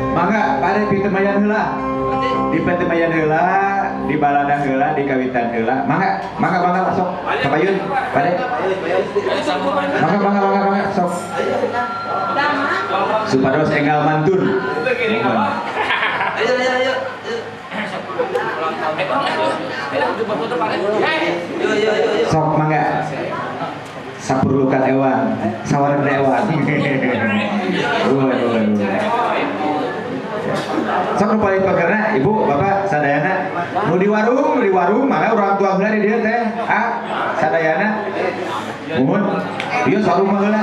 Mangga pada pitemayan heula. Di pitemayan heula, di balada heula, di kawitan heula. Mangga, mangga mangga sok. Kapayun, pade. Mangga mangga mangga mangga sok. Supados enggal mantun. Ayo ayo ayo. Sok mangga. Sapurlukan ewan, sawaran ewan. Sok nu paling pagerna ibu, bapak sadayana. Nu di warung, mangga urang tua heula di dieu teh. Ah, sadayana. Muhun. Ieu sarung mah heula.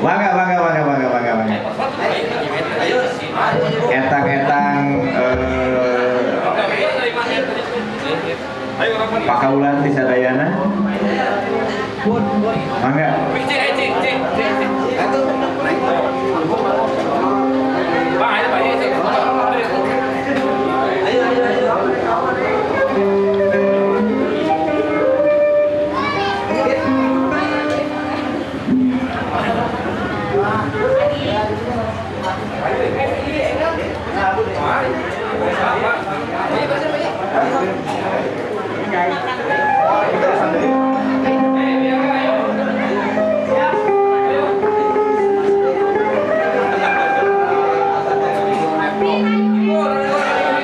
Mangga, mangga, mangga, mangga, mangga, mangga. Etang-etang pakaulan di sadayana. Mangga.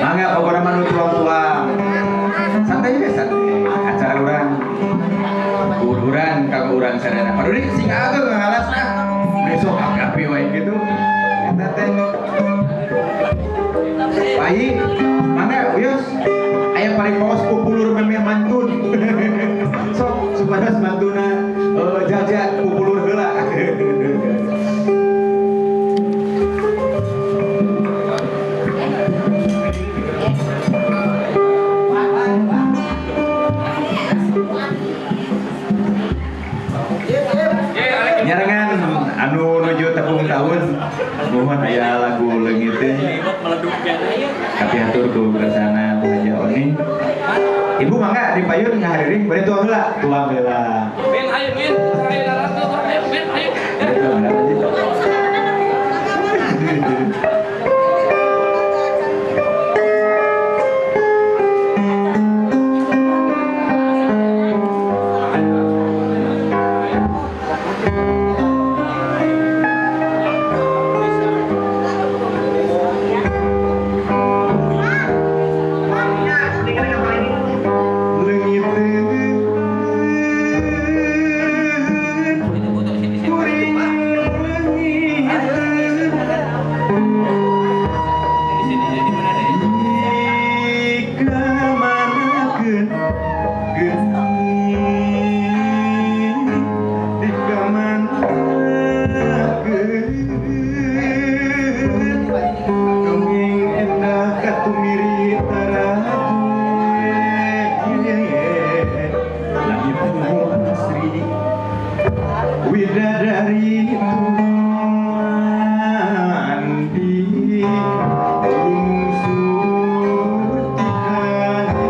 Mangga pokoknya mah nu tuang-tuang. Santai juga santai. Acara urang. Urang kanggo urang sadayana. Paduli sing ageng ngalas ah. Ai, mangga wios. Aya paling paos pupulur memeh mantun. Sok supados mantuna jaja pupulur heula. Nyarengan anu nuju tepung tahun mohon aya lagu leungiteun tapi atur ku bersana Bu Haja Oni. Ibu mangga di payun ngahariring bade tuang heula, tuang heula. Min ayo min, ayo laratu, ayo min, ayo. Bade tuang heula. Widadari tumandi lungsur ti kahyangan.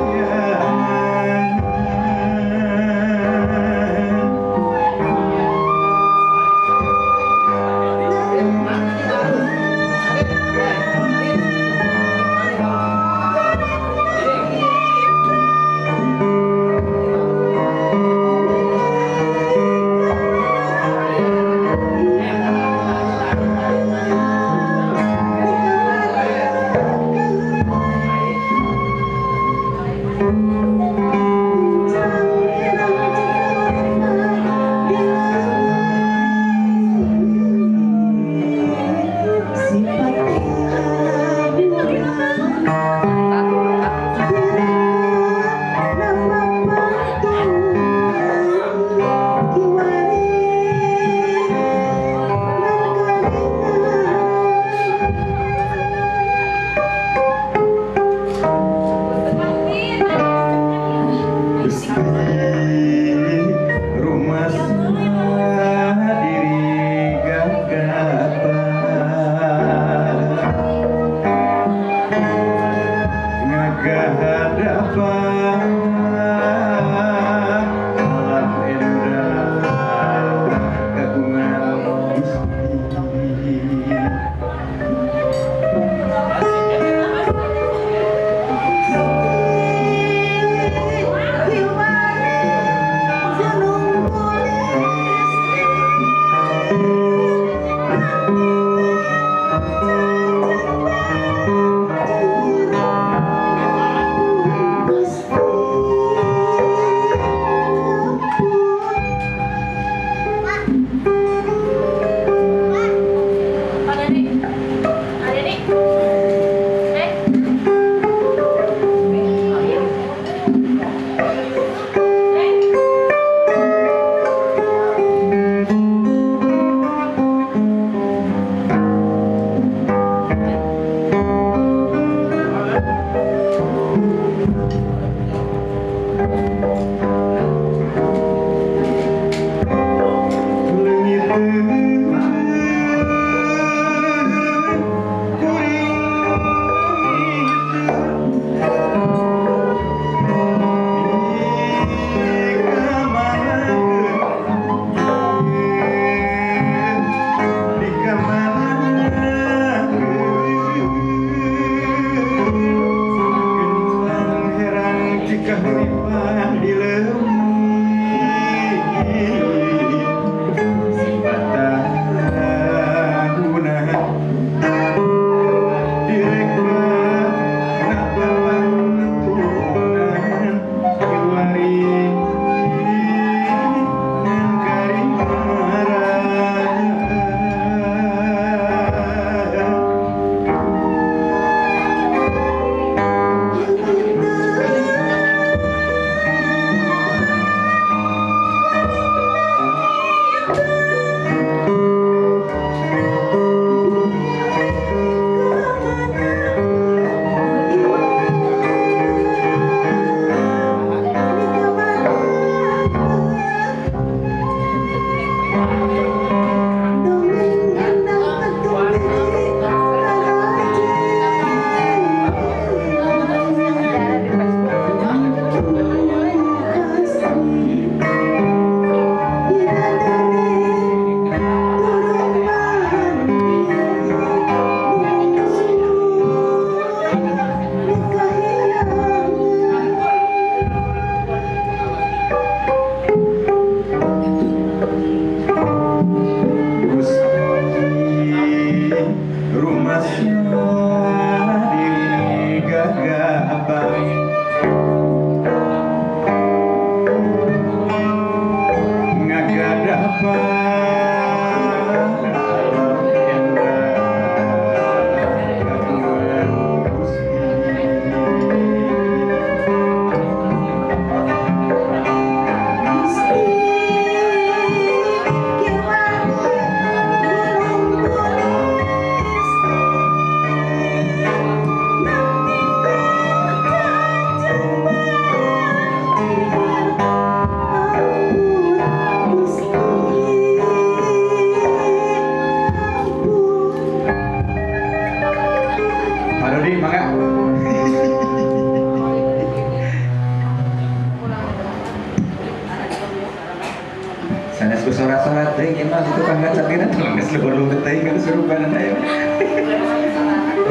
Berat teuing ieu mah tukang ngacapina teh geus luhur-luhur teuing kan kesurupan aya.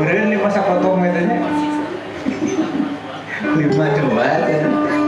Eureun lima sapotong we teh nya. Lima coba cenah.